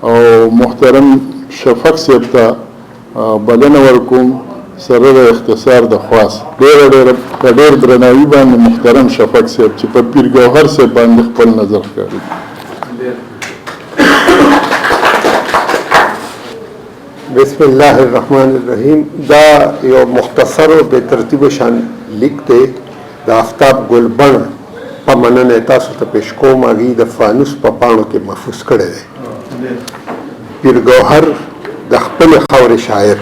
او محترم شفق صاحب ته بلنه ورکوم سره د اختصار د خواست. ډېره ډېره په ډېر درناوي باندې محترم شفق صاحب چې په پیر ګوهر صاحب باندې خپل نظر ښکاري. بسم الله الرحمن الرحیم. دا یو مختصر او بې ترتیبه شان لیک دی، د آفتاب ګلبڼ په مننه یې تاسو ته پیش کوم. هغوی د فانوس په پاڼو کې محفوظ کړی دی. پیر ګوهر د خپلې خاورې شاعر،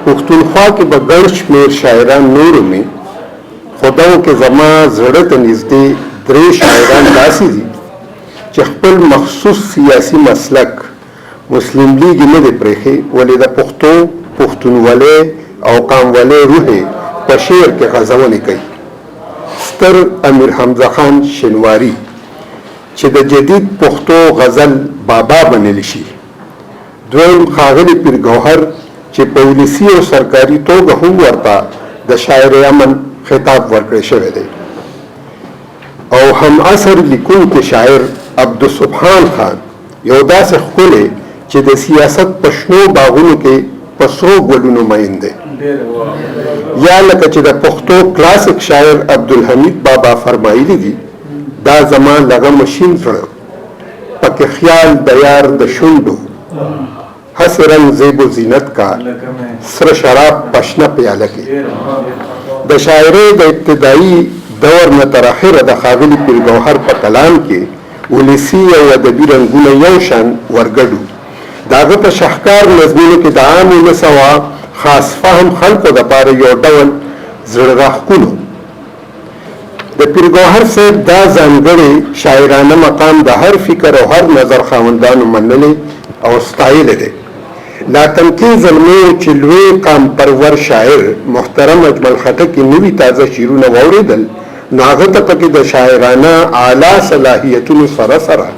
پښتونخوا کې به ګڼ شمېر شاعران نور وي، خو دغو کې زما زړه ته نږدې درې شاعران داسې دي چې خپل مخصوص سیاسي مسلک مسلم لیګ نه دی پرېښی، ولې د پښتو، پښتونولۍ او قامولۍ روح یې په شعر کې غځونې کوي. ستر امیر حمزه خان شینواری چې د جدید پښتو غزل بابا بنل شي، دویم ښاغلی پیر ګوهر چې په ولسي او سرکاري توګه هم ورته د شاعر امن خطاب ورکړی شوی دی، او هم عصر لیکونکی شاعر عبدالسبحان خان یو داسې ښکلی چې د سیاست په شنو باغونو کې په سرو ګلونو مئین دی، یا لکه چې د پښتو کلاسیک شاعر عبدالحمید بابا فرمایلی دي، دا زما له غمه شین زړه پکې خیال د یار د شونډو، هسې رنګ زیب و زینت کا سره شراب په شنه پیاله کې. د شاعرۍ د ابتدایي دور نه تر اخره د ښاغلي پیرګوهر په کلام کې ولسي او ادبي رنګونه یو شان ورګډ وو. د هغه په شهکار نظمونو کې د عام ولس او خاص فهم خلکو دپاره یو ډول زړه راښکون و. د پیرګوهر صاحب دا ځانګړی شاعرانه مقام د هر فکر او هر نظر خاوندانو منلی او ستایلی دی. لا تنکي زلمیو چې لوی قام پرور شاعر محترم اجمل خټک یې نوي تازه شعرونه واورېدل نو هغه ته پکې د شاعرانه اعلی صلاحیتونو سره سره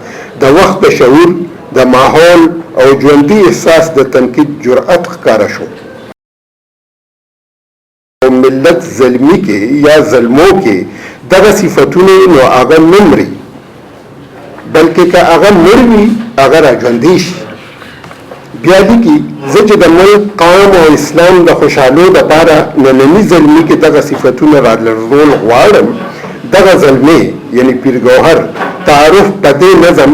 د وخت د شعور، د ماحول او ژوندي احساس د تنقید جرئت ښکاره شو. او ملت زلمي کې یا زلمو کې دغه صفتونه وي نو هغه نه مري، بلکې که هغه مړ وي هغه راژوندی شي. بیا لیکي، زه چې د ملک، قام او اسلام د خوشحالو دپاره ننني زلمي کې دغه صفتونه رالرزول غواړم، دغه زلمی یعنی پیرګوهر تعارف په دې نظم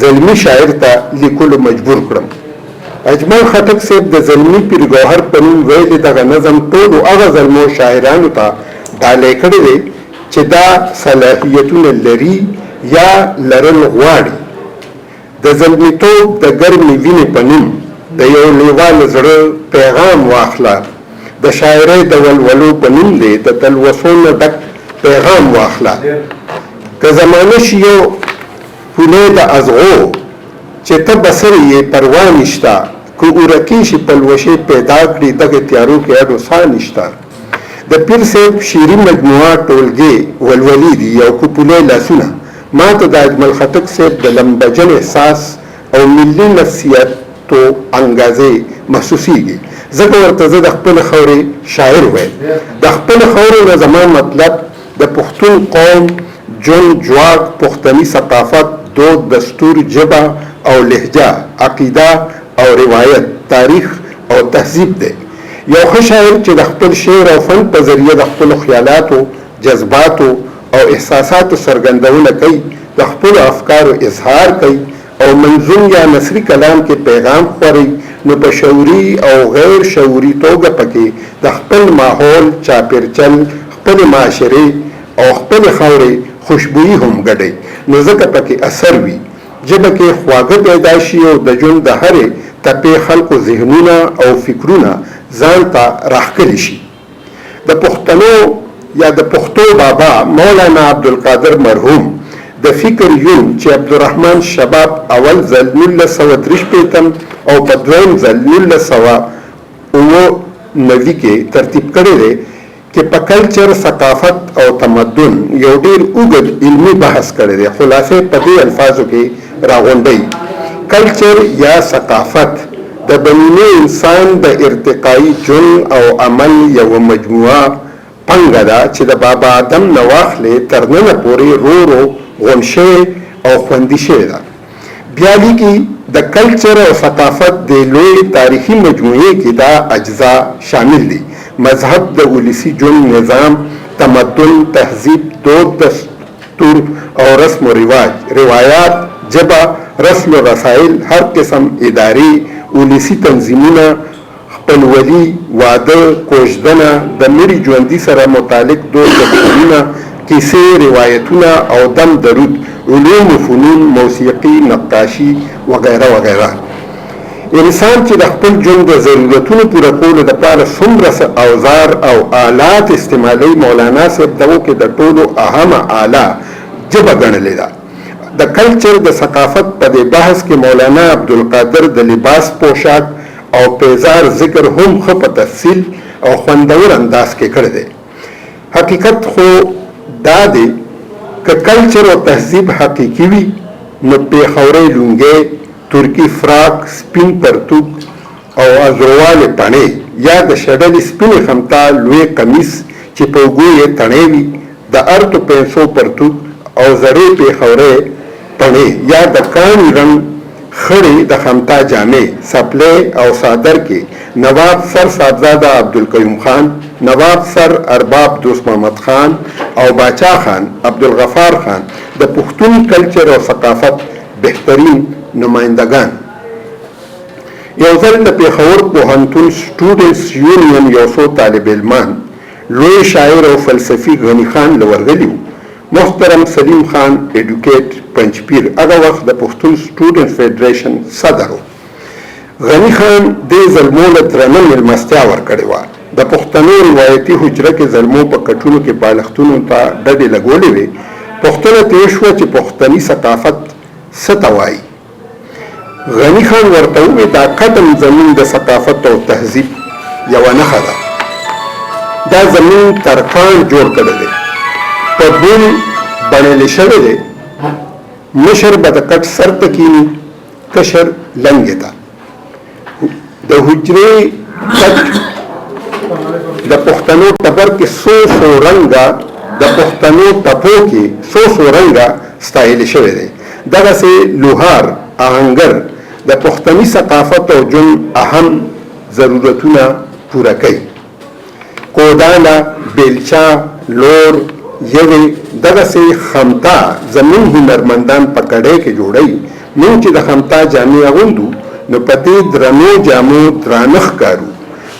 زلمي شاعر ته لیکلو مجبور کړم. اجمل خټک صیب د زلمي پیرګوهر په نوم ویلې دغه نظم ټولو هغه زلمو شاعرانو ته ډالۍ کړی دی چې دا صلاحیتونه لري یا لرل غواړي. د زلمیتوب د ګرمې وینې په نوم د یو لیواله زړه پیغام واخله، د شاعرۍ د ولولو په نوم دې د تلوسو نه ډک پیغام واخله. که زمانه شي یو پولۍ د ازغو چې ته بسرې یې پروا نشته، که ورکې شي پلوشې پیدا کړي دغې تیارو کې اډو سا نشته. د پیر صیب شعري مجموعه ټولګې ولولې دي او که پولۍ لاسونه ما ته د اجمل خټک صیب د لمبجن احساس او ملي نفسیاتو انګازې محسوسیږي ځکه ورته زه د خپلې خاورې شاعر وایم. د خپلې خاورې نه زما مطلب د پښتون قوم ژوند ژواک، پښتني ثقافت، دود دستور، ژبه او لهجه، عقیده او روایت، تاریخ او تهذیب دی. یو ښه شاعر چې د خپل شعر او فن په ذریعه د خپلو خیالاتو، جذباتو او احساساتو څرګندونه کوي، د خپلو افکارو اظهار کوي او منظوم یا نثري کلام کې پیغام خوروي نو په شعوري او غیر شعوري توګه پکې د خپل ماحول، چاپیرچل، خپلې معاشرې او خپلې خاورې خوشبويي هم ګډوي نو ځکه پکې اثر وي، ژبه کې خواږه پیدا شي او د ژوند د هرې تپې خلکو ذهنونه او فکرونه ځان ته راښکلي شي. د پښتنو یا د پښتو بابا مولانا عبدالقادر مرحوم د فکر یون چې عبدالرحمن شباب اول ځل 1963 او په دویم ځل 1997 کې ترتیب کړی دی کې په کلچر، ثقافت او تمدن یو ډیر اوږد علمي بحث کړی دی، خلاصه یې په دې الفاظو کې راغونډوي، کلچر یا ثقافت د بني نوع انسان د ارتقايي ژوند او عمل یوه مجموعه پنګه ده چې د بابا آدم نه واخلې تر ننه پورې رو رو غونډ شوې او خوندي شوې ده. بیا لیکي د کلچر او ثقافت د لوی تاریخي مجموعې کې دا اجزا شامل دي: مذهب، د ولسي ژوند نظام، تمدن، تهذیب، دود دستور او رسم و رواج، روایات، ژبه، رسل و رسایل، هر قسم ادارې، ولسي تنظیمونه، خپلولي، واده، کوژدنه، د مړي ژوندي سره متعلق دود دستورونه، کیسې، روایتونه او دم درود، علوم و فنون، موسیقي، نقاشي وغیره وغیره. انسان چې د خپل ژوند د ضرورتونو پوره کولو لپاره څومره څه اوزار او آلات استعمالوي، مولانا صاحب دغو کې د ټولو اهمه آله ژبه ګڼلې ده. د کلچر د ثقافت په دې بحث کې مولانا عبدالقادر د لباس، پوشاک او پیزار ذکر هم ښه په تفصیل او خوندور انداز کې کړی دی. حقیقت خو دا دی که کلچر او تهذیب حقیقي وي نو پېښورۍ لونګۍ، ترکي فراک، سپین پرتوګ او ازروالې پڼې یا د شډلې سپینې خمتا لوی قمیص چې په اوږو یې تڼۍ وي، د ارتو پنسو پرتوګ او زړې پېښورۍ پڼې یا د کاڼي رنګ خړې د خمتا جامې، څپلۍ او څادر کې نواب سر صاحبزاده عبدالقیوم خان، نواب سر ارباب دوست محمد خان او باچا خان عبدالغفار خان د پښتون کلچر او ثقافت بهترین نمایندګان. یو ځل د پېښور پوهنتون سټوډنټس یونین یو څو طالب علمان لوی شاعر او فلسفي غني خان له ورغلي وو. محترم سلیم خان ایډوکیټ پنجپیر هغه وخت د پښتون سټوډنټ فیډریشن صدر و. غني خان دې زلمو له درنه مېلمستیا ورکړې وه. د پښتنو روایتي حجره کې زلمو په کټونو کې بالښتونو ته ډډې لګولې وې. پوښتنه ترې وشوه چې پښتني ثقافت څه ته وایي؟ غني خان ورته وویل دا قدم زمونږ د ثقافت او تهذیب یوه نښه ده. دا زمونږ ترکاڼ جوړ کړی دی، په بوم بڼېل شوی دی. مشر به د کټ سر ته کیني، کشر لنګې ته. د حجرې کټ د پښتنو ټبر کې څو څو رنګه، د پښتنو ټپو کې څو څو رنګه ستایل شوی دی. دغسې لوهار، آهنګر د پښتني ثقافت او ژوند اهم ضرورتونه پوره کوي. کوداله، بیلچه، لور، یوې دغسې خمتا زمونږ هنرمندان په کډۍ کې جوړوي. مونږ چې د خمتا جامې اغوندو نو په دې درنو جامو درانه ښکارو.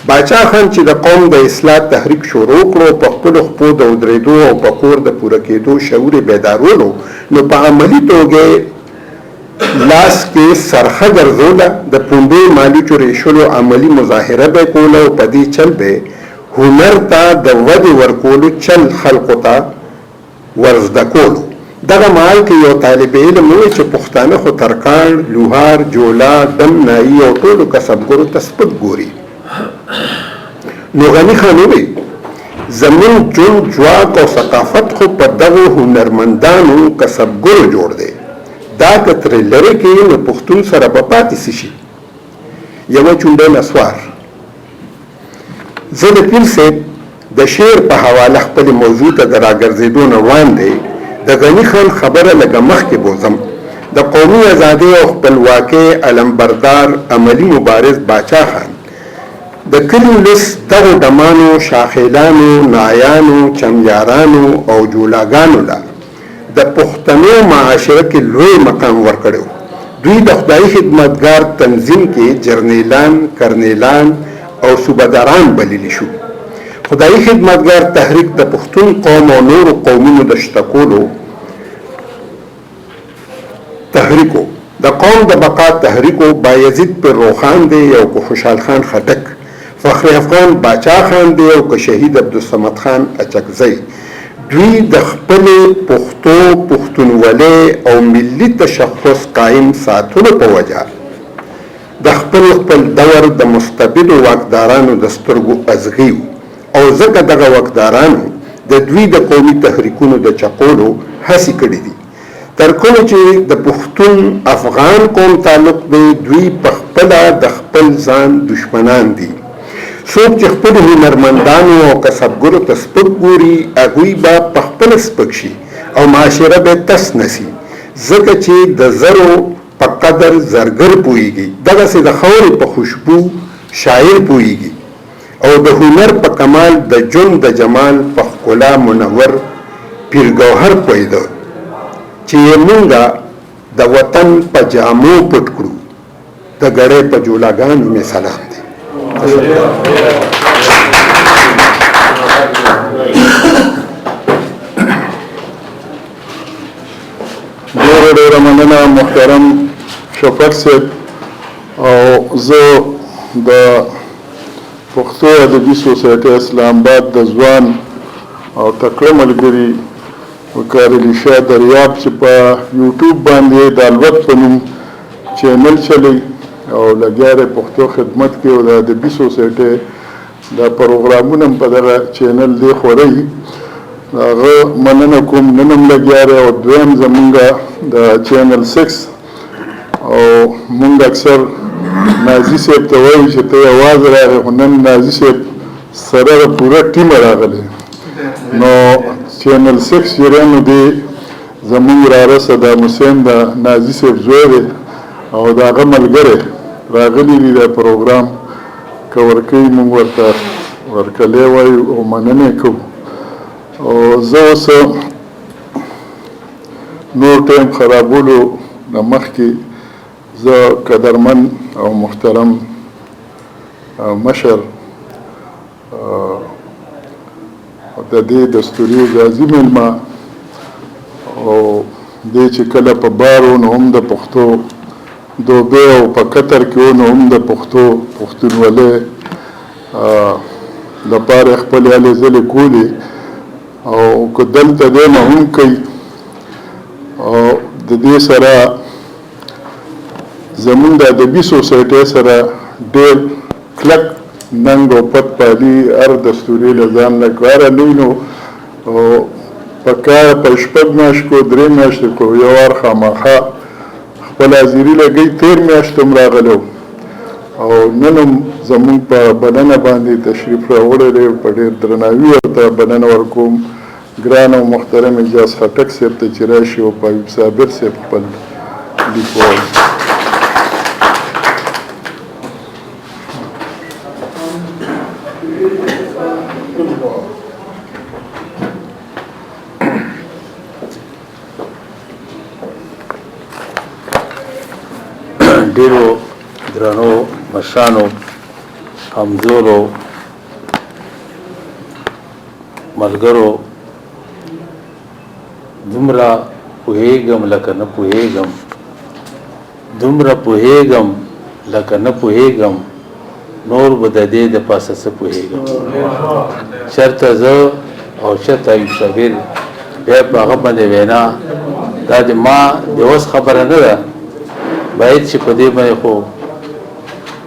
باچا خان چې د قوم د اصلاح تحریک شروع کړو، په خپلو خپو د ودرېدو او په کور د پوره کېدو شعور یې بیدارولو، نو په عملي توګه لاس کې څرخه ګرځوله، د پومبې مالوچو ریشلو عملي مظاهره به کوله او په دې چل به هنر ته د ودې ورکولو چل خلقو ته ورزده کولو. دغه مهال کې یو طالب علم وویل چې پښتانه خو ترکاڼ، لوهار، جولا، ډم، نایي او ټولو کسبګرو ته سپک ګوري. نو غني خان وویل زمونږ ژوند، ځواک او ثقافت خو په دغو هنرمندانو کسبګرو جوړ دی، دا که ترې لرې کړې نو پښتون سره به پاتې څه شي؟ یوه چونډۍ نسوار. زه د پیر صاحب د شعر په حواله خپلې موضوع ته د راګرځېدو نه وړاندې د غني خان خبره لږه مخکې بوځم. د قومي ازادۍ او خپلواکۍ علمبردار عملي مبارز باچا خان د کلي ولس دغو ډمانو، شاخېلانو، نایانو، چمیارانو او جولاګانو له د پښتنو معاشره کې لوی مقام ورکړی و. دوی د خدایي خدمتګار تنظیم کې جرنیلان، کرنیلان او صوبه داران بللی شو. خدایي خدمتګار تحریک د پښتون قوم او نورو قومونو د شته کولو تحریک و، د قوم د بقا تحریک و. بایزید پر روښان دی او که خوشحال خان خټک، فخر افغان باچا خان دی او که شهید عبدالصمد خان اچکزی، دوی د خپلې پښتو، پښتونولۍ او ملي تشخص قایم ساتلو په وجه د خپل خپل دور د مستبدو واکدارانو د سترګو ازغي وو او ځکه دغه واکدارانو د دوی د قومي تحریکونو د چقولو هڅې کړې دي. تر کومې چې د پښتون افغان قوم تعلق دی، دوی په خپله د خپل ځان دښمنان دي. څوک چې خپلو هنرمندانو او کسبګرو ته سپک ګوري، هغوی به په خپله سپک شي او معاشره به تس نسي، ځکه چې د زرو په قدر زرګر پوهېږي، دغسې د خاورې په خوشبو شاعر پوهېږي او د هنر په کمال د ژوند د جمال په ښکلا منور پیر ګوهر پوهېده چې یې مونږه د وطن په جامو پټ کړو. د ګړۍ په جولاګانو مې سلام دی. ډېره ډېره مننه محترم شفق صاحب. او زه د پښتو ادبي سوسایټۍ اسلام آباد د ځوان او تکړه ملګري وقار علي شاه دریاب چې په یوټیوب باندې د الوت په نوم چینل چلی او لګیا دی پښتو خدمت کوي او د ادبي سوسایټۍ دا پروګرامونه هم په دغه چینل دی خوروي، هغه مننه کوم. نن هم لګیا دی. او دویم زمونږ د چینل 6 او مونږ اکثر نازي صاحب ته وایو چې ته یوازې راغی، خو نن نازي صاحب سره د پوره ټیم راغلی. نو چینل 6 چې نو دی زمونږ وراره صدام حسین د نازي صاحب زوی دی او د هغه ملګری راغلي دي، دا پروګرام کور کوي. مونږ ورته ورکلی وایو او مننه کوو. او زه اوس نور ټایم خرابولو نه مخکې زه قدرمن او محترم مشر د دې دستوري غازي مېلمه او دې چې کله په بار و نو هم د پښتو دوبې او په قطر کې و نو هم د پښتو پښتونولۍ لپاره خپلې هلې ځلې کولې او که دلته دی نو هم کوي. او د دې سره زمونږ د ادبي سوسایټۍ سره ډېر کلک ننګ او پت پالي، هر دستورې له ځان له کاره لوی نو په کار په 6 میاشتو 3 میاشتو کو یو وار خامخا خپل حاضري لګوي. تېر میاشت هم راغلی او نن هم زمونږ په بلنه باندې تشریف راوړی دی. په ډېر درناوي ورته بلنه ورکوم ګران او محترم اعجاز خټک صاحب ته چې راشي او په ایوب صابر صاحب خپل لیک ووایي. ډېرو درنو مشرانو، همزولو، ملګرو، دومره پوهېږم لکه نه پوهېږم، دومره پوهېږم لکه نه پوهېږم، نور به د دې د پاسه څه پوهېږم. چېرته زه او چېرته ایوب صابر، بیا په هغه باندې وینا دا د ما د وس خبره نه ده. باید چې په دې باندې خو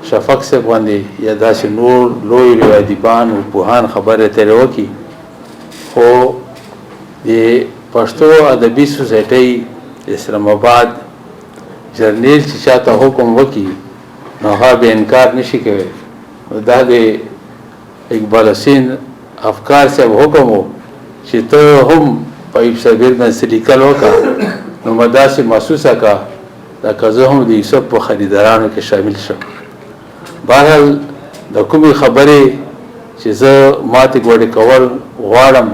شفق صاحب باندې یا داسې نور لوی لوی ادیبان او پوهان خبرې ترې وکړي. خو د پښتو ادبي سوسایټۍ اسلام آباد جرنیل چې چاته حکم وکړي نو هغه به انکار نشي کوي. دا د اقبال حسین افکار صاحب حکم و چې ته هم په ایوب صابر باندې څه لیکل وکړه، نو ما داسې محسوسه کړه لکه زه هم د یوسف په خریدارانو کې شامل شم. بهرحال د کومې خبرې چې زه ماتې ګوډې کول غواړم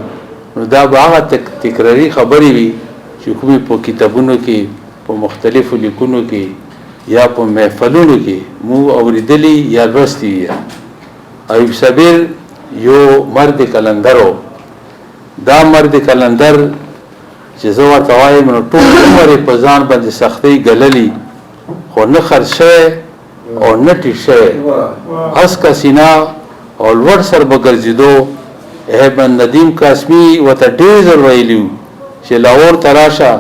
نو دا به هغه تکراري خبرې وي چې کومې په کتابونو کې، په مختلفو لیکونو کې یا په محفلونو کې مو اورېدلي یا لوستي وي. ایوب صابر یو مرد قلندر و. دا مرد قلندر چې زه ورته وایم نو ټول عمر یې په ځان باندې سختۍ ګللي، خو نه خرڅ شوی او نه ټیټ شوی، هسکه سینه او لوړ سر به ګرځېدو. ابن ندیم قاسمي ورته ډېر ځل ویلي وو چې لاهور ته راشه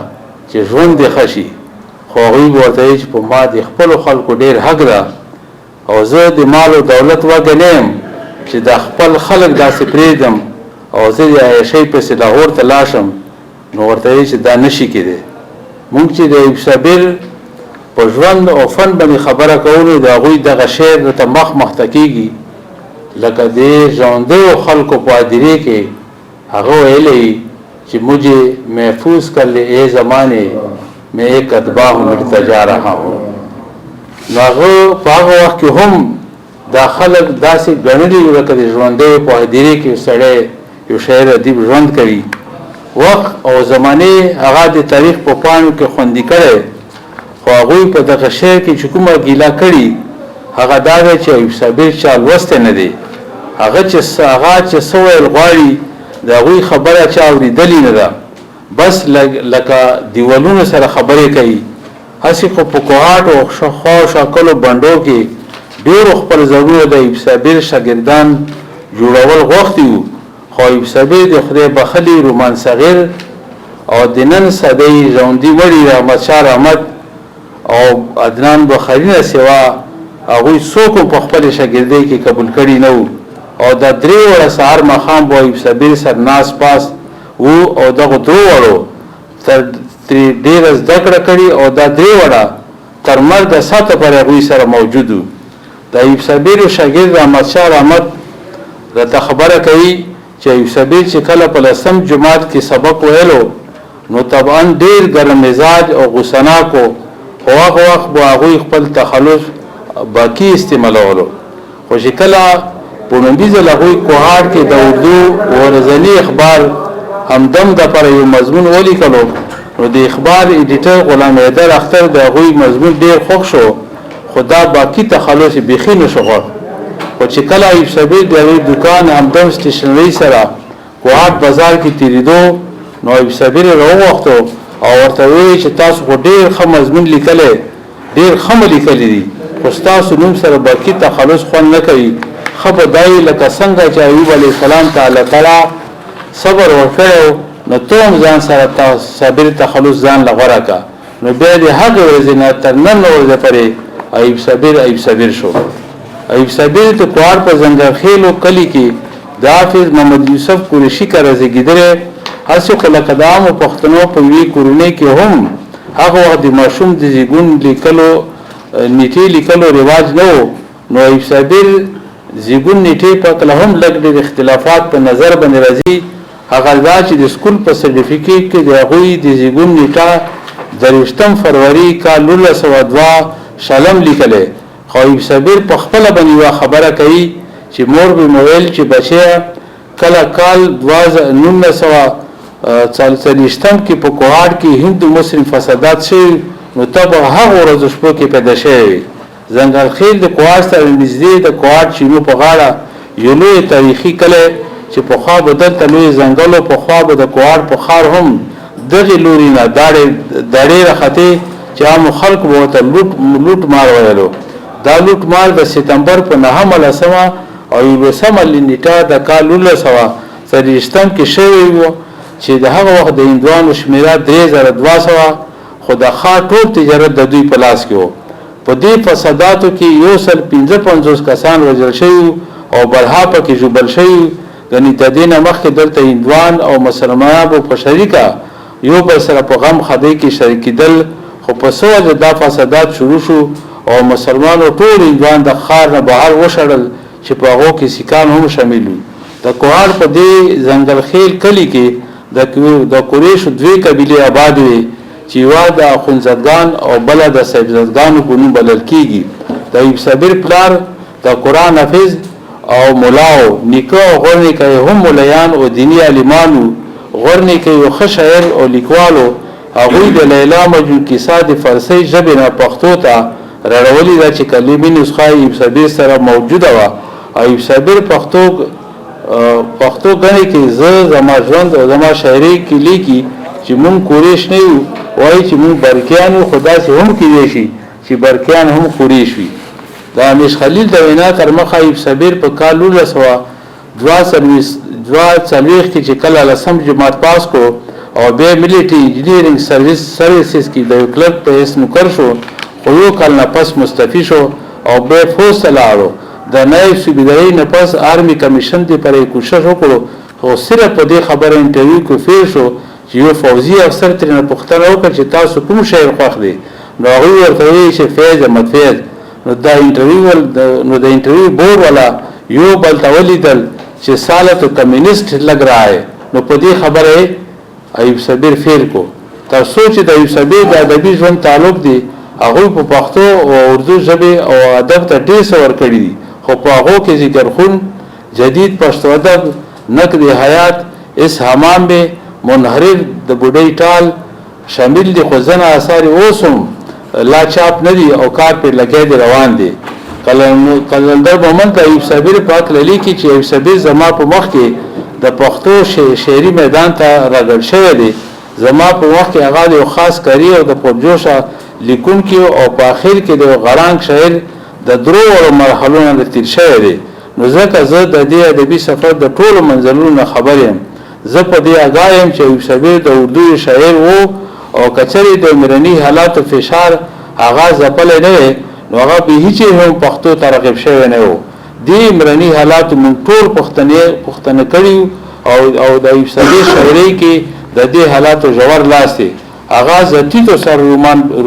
چې ژوند دې ښه شي، خو هغوی به ورته ویل چې په ما د خپلو خلکو ډېر حق ده او زه د مال او دولت وږی نه یم چې دا خپل خلک داسې پرېږدم او زه د عیاشۍ پسې لاهور ته لاړ شم. نو ورته ویل چې دا نشي کېدی. موږ چې د ایوب صابر په ژوند او فن باندې خبره کوو د هغوی دغه شعر راته مخ مخ ته کېږي، لکه د ژوندیو خلکو په هدیرې کې هغه ویلی چې مجھے محفوظ کر لے اے زمانے، मैं एक अतबा हूँ मिटता जा रहा हूँ. نو هغه په هغه وخت کې هم دا خلک داسې ګڼلي وو لکه د ژوندی په هدیرې کې سړی یو شاعر ادیب ژوند کوي. وخت او زمانې هغه د تاریخ په پاڼو کې خوندي کړی، خو هغوی په دغه شعر کې چې کومه ګیله کړې هغه دا ده چې ایوب صابر چا لوستی نه دی، هغه چې څه ویل غواړي د هغوی خبره چا اورېدلې نه ده، بس لکه دیوالونو سره خبرې کوي. هسې خو په کوهاټ او خواوشا کلو بنډو کې ډېرو خپل ځانونه د ایوب صابر شاګردان جوړول غوښتي وو، خو ایوب صابر د خدای بخښلي رومان صغیر او د نن سبا ژوندي مړي احمد شاه رحمت او عدنان بخاري نه سوا هغوی څوک هم په خپلې شاګردۍ کې قبول کړي نه وو. او دا درې واړه سهار ماښام به ایوب صابر سره ناست پاست وو او دغو درو واړو تر ترې ډېره زده کړه کړې او دا درې واړه تر مرګه ساته پورې هغوی سره موجود وو. د ایوب صابر شاګرد احمد شاه رحمت راته خبره کوي چې ایوب صابر چې کله په لسم جماعت کې سبق ویلو نو طبعا ډېر ګرم مزاج او غوسناک و، خو هغه وخت به هغوی خپل تخلص باقي استعمالولو. خو چې کله په لومړي ځل هغوی کوهاټ کې د اردو ورځني اخبار همدم دپاره یو مضمون ولیکلو نو د اخبار ایډیټر غلام حیدر اختر د هغوی مضمون ډېر خوښ شو، خو دا باقي تخلص یې بیخي نه شو خوښ. خو چې کله ایوب صابر د هغې دوکان همدم سټیشنرۍ سره کوهاټ بازار کې تېرېدو نو ایوب صابر یې راوغوښتو او ورته ویې چې تاسو خو ډېر ښه مضمون لیکلی، ډېر ښه مو لیکلی دي، خو ستاسو نوم سره باقي تخلص خوند نه کوي. ښه به دا وي لکه څنګه چې ایوب علیه السلام ته الله تعالی صبر ورکړی و نو ته هم ځان سره صابر تخلص ځان له غوره کړه. نو بیا د هغې ورځې نه تر نن ورځې پورې ایوب صابر ایوب صابر شو. ایوب صابر د کوهاټ په ځنګلخېلو کلي کې د حافظ محمد یوسف قریشي کره زېږېدلی. هسې خو لکه د عامو پښتنو په یوې کورنۍ کې هم هغه وخت د ماشوم د زېږون لیکلو نیټې لیکلو رواج نه و، نو ایوب صابر زېږون نیټې په هکله هم لږ ډېر اختلافات په نظر باندې راځي. هغه دا چې د سکول په سرټیفیکیټ کې د هغوی د زېږون نیټه 23 فروري کال 1902 شلم لیکلی، خو ایوب صابر په خپله باندې یوه خبره کوي چې مور به مې ویل چې بچیه کله کال 1940 کې په کوهاټ کې هندو مسلم فسادات شوي نو ته به هغو ورځو شپو کې پیدا شوی وې. ځنګلخېل د کوهاټ سره نږدې د کوهاټ چینو په غاړه یو لوی تاریخي کلی چې پخوا به دلته لوی ځنګل و، پخوا به د کوهاټ په ښار هم دغې لوري نه داړې راختې چې عامو خلکو به ورته لوټ مار ویلو. دا لوټ مار د ستمبر په 9 لسمه او 11 نیټه د کال 1940 کې شوی و چې د هغه وخت د هندوانو شمېره 3200، خو د ښار ټول تجارت د دوی په لاس کې و. په دې فساداتو کې 155 کسان وژل شوي او بلها پکې ژوبل شوي. ګنې د دې نه مخکې دلته هندوان او مسلمانان به په شریکه یو بل سره په غم ښادۍ کې شریکېدل، خو په څه وجه دا فسادات شروع شو او مسلمانو ټول هندوان د ښار نه بهر وشړل چې په هغو کې سیکان هم شامل وو. د کوهاټ په دې ځنګلخېل کلي کې د قریشو دوې قبیلې آبادې وې چې یوه د اخوندزادګان او بله د صاحبزادګانو په نوم بلل کېږي. د ایوب صابر پلار د قرآن حافظ او ملا و، نیکه او غور نیکه یې هم ملایان او دیني عالمان وو. غور نیکه یو ښه شاعر او لیکوال و. هغوی د لیلا مجنون کیسه د فارسۍ ژبې نه پښتو ته راړولې ده چې کلمي نسخه ایوب صابر سره موجوده وه. ایوب صابر پښتو ګڼې کې زه زما ژوند او زما شاعرۍ کې لیکي چې مونږ قریش نه یو، وایي چې مونږ برکیان یو، خو داسې هم کېدای شي چې برکیان هم قریش وي. د امیش خلیل د وینا تر مخه ایوب صابر په کال 1942 کې چې کله لسم جماعت پاس کړو او بیا ملټري انجینرینګ سرویسز کې د یو کلرک په حیث نوکر شو، خو یو کال نه پس مستعفي شو او بیا فوځ ته لاړو. د نایب صوبیدارۍ نه پس آرمي کمیشن دې پر یې کوشش وکړو، خو صرف په دې خبره انټرویو کې فیل شو چې یو فوځي افسر ترېنه پوښتنه وکړه چې تاسو کوم شاعر خوښ دی، نو هغوی ورته وویل چې فیض احمد فیض. نو د انټرویو بورډ والا یو بل ته ولیدل چې ساله تو کمیونسټ لګ رہا ہے، نو په دې خبره یې ایوب صابر فیل کو. تر څو چې د ایوب صابر د ادبي ژوند تعلق دی، هغوی په پښتو او اردو ژبې او ادب ته ډېر څه ورکړي دي، خو په هغو کې ذکرخون، جدید پښتو ادب، نقد حیات، اس حمام به، منحرف، د بوډۍ ټال شامل دي، خو ځینې آثار یې اوس هم لا چاپ نه دي او کار پرې لګیا دی، روان دي. قلندر مومند د ایوب صابر په هکله لیکي چې ایوب صابر زما په مخ کې د پښتو شعري میدان ته راګډ شوی دی. زما په مخ کې هغه د یو خاص کاري او د پرجوشه لیکونکي او په اخر کې د یو غرانګ شاعر د درو وړو مرحلو نه تېر شوی دی، نو ځکه زه د دې ادبي سفر د ټولو منزلونو نه خبر یم. زه په دې آګاه یم چې ایوب صابر د اردو شاعر و او که چېرې د عمراني حالاتو فشار هغه ځپلی نه وی، نو هغه بیخي چېرې هم پښتو ته راغب شوی نه و. دې عمراني حالاتو موږ ټول پښتانه کړي او د ایوب صابر شاعرۍ کې د دې حالاتو ژور لاس دی. هغه ذاتي طور سره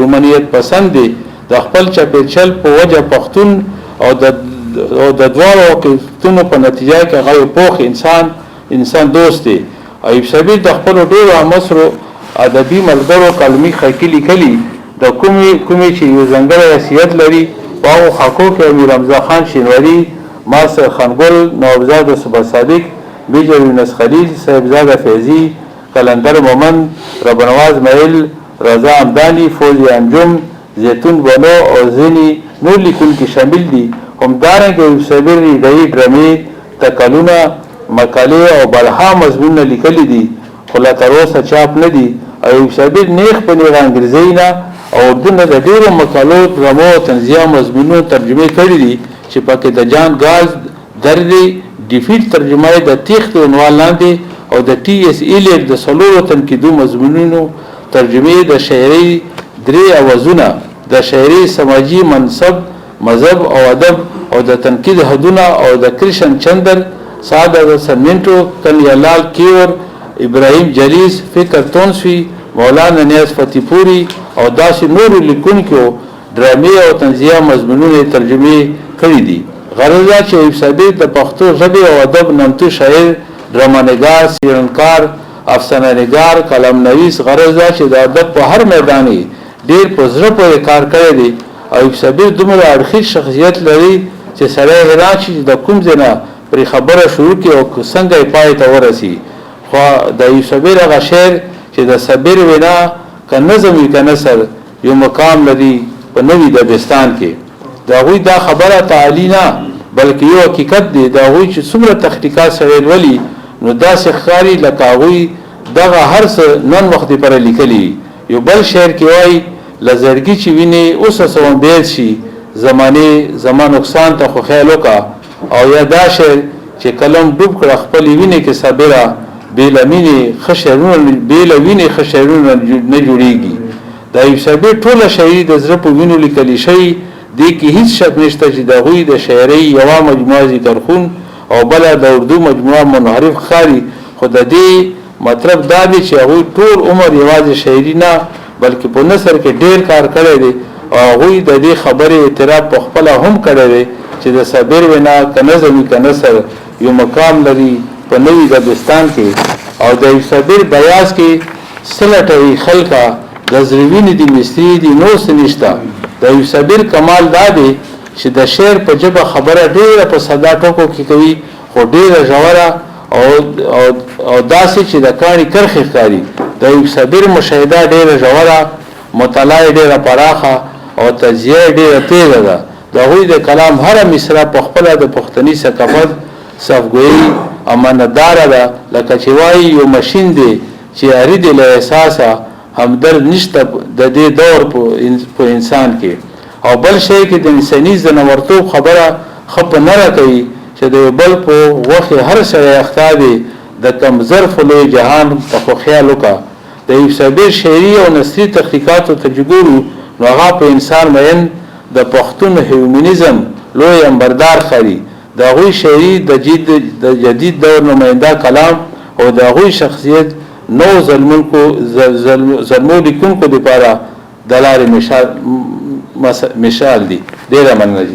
رومانیت پسند دی، د خپل چاپېرچل په وجه پښتون او د دواړو واقعیتونو په نتیجه کې هغه یو پوخ انسان دوست دی. ایوب صابر د خپلو ډېرو همعصرو ادبي ملګرو قلمي خاکې لیکلي، د کومې چې یو ځانګړی حیثیت لري. په هغو خاکو کې امیر حمزه خان شینواری، ماستر خان ګل، نوابزاده صبا صادق، میجر یونس خلیل، صاحبزاده فیضي، قلندر مومند، ربنواز میل، رضا همداني، فوزي انجم، زیتون بنو او ځینې نور لیکونکي شامل دي. همدارنګه ایوب صابر ریډایي ډرامې، تکلونه، مقالې او بلها مضمونونه لیکلي دي، خو لا تر اوسه چاپ نه دي. ایوب صابر نیغ په نیغه انګریزۍ نه او اردو نه د ډېرو مقالو، ډرامو او طنزیه مضمونونو ترجمې کړې دي، چې پکې د جان ګالز دردې ډیفیټ ترجمه یې د تېښتې عنوان لاندې او د ټي ایس ایلیټ د څلورو تنقیدو مضمونونو ترجمې، د شاعرۍ درې اوازونه، د شاعرۍ سماجي منصب، مذهب او ادب او د تنقید حدونه او د کرشن چندر، سعد حسن منټو، کنیالال کیور، ابراهیم جلیس، فکر تونسوي، مولانا نیاز فتح پوري او داسې نورو لیکونکو ډرامې او طنزیه مضمونونه یې ترجمې کړي دي. غرض دا چې ایوب صابر د پښتو ژبې او ادب نامتو شاعر، ډرامه نګار، څېړنکار، افسانه نګار، قلم نویس، غرض دا چې د ادب په هر میدان یې ډېر په زړه پورې کار کړی دی. ایوب صابر دومره اړخیز شخصیت لري چې سړی حیران شي چې د کوم ځای نه پرې خبره شروع کړي او څنګه یې پای ته ورسي. خو د ایوب صابر هغه شعر چې د صابر وینا که نظم وي که نثر یو مقام لري په نوي دبستان کې، د هغوی دا خبره تعالی نه بلکې یو حقیقت دی. د هغوی چې څومره تخلیقات سړی لولي نو داسې ښکاري لکه هغوی دغه هر څه نن وخت پر لیکلي. یو بل شعر کې وایي: له زړګي چې وینې اوسه سوم بیل شي، زمانې زما نقصان ته خو خیال وکړه. او یا دا شعر چې قلم ډوب کړه خپلې وینې کې صابره، بې له مینې ښه شعرونه، بې له وینې ښه شعرونه نه جوړېږي. د ایوب صابر ټوله شاعري د زړه په وینو لیکل شوې، دې کې هیڅ شک نشته چې د هغوی د شاعرۍ یوه مجموعه ذکرخون او بله د اردو مجموعه منحرف ښکاري، خو د دې مطلب دا دی چې هغوی ټول عمر یوازې شاعري نه بلکې په نثر کې ډېر کار کړی دی او هغوی د دې خبرې اعتراف په خپله هم کړی دی چې د صابر وینا که نظم وي که نثر یو مقام لري په نوي دبستان کې. او د ایوب صابر بیاض کې څه لټوي خلکه، د زړه وینې دي مستري دي نور څه نشته. د ایوب صابر کمال دا دی چې د شعر په ژبه خبره ډېره په ساده ټکو کې کوي، خو ډېره ژوره او داسې چې د کاڼي کرښې ښکاري. د ایوب صابر مشاهده ډېره ژوره، مطالعه یې ډېره پراخه او تجزیه یې ډېره تېزه ده. د هغوی د کلام هره مصره په خپله د پښتني ثقافت صفګویي امانتداره ده، لکه چې وایي یو ماشین دی چې اري دی له احساسه همدرد نشته د دې دور په انسان کې. او بل شی کې د انساني ځناورتوب خبره ښه په نره کوي چې د یو بل په غوښې هر سړی اخته دی، د کم ظرف لوی جهان ته خو خیال وکړه. د ایوب صابر شعري او نثري تخلیقاتو ته چې ګورو نو هغه په انسان مین د پښتون هیومنزم لوی امبردار ښکاري. د هغوی شاعري د جدید دور نماینده کلام او د هغوی شخصیت نو زلمو لیکونکو دپاره د لارې مشال دي. ډېره مننه جي.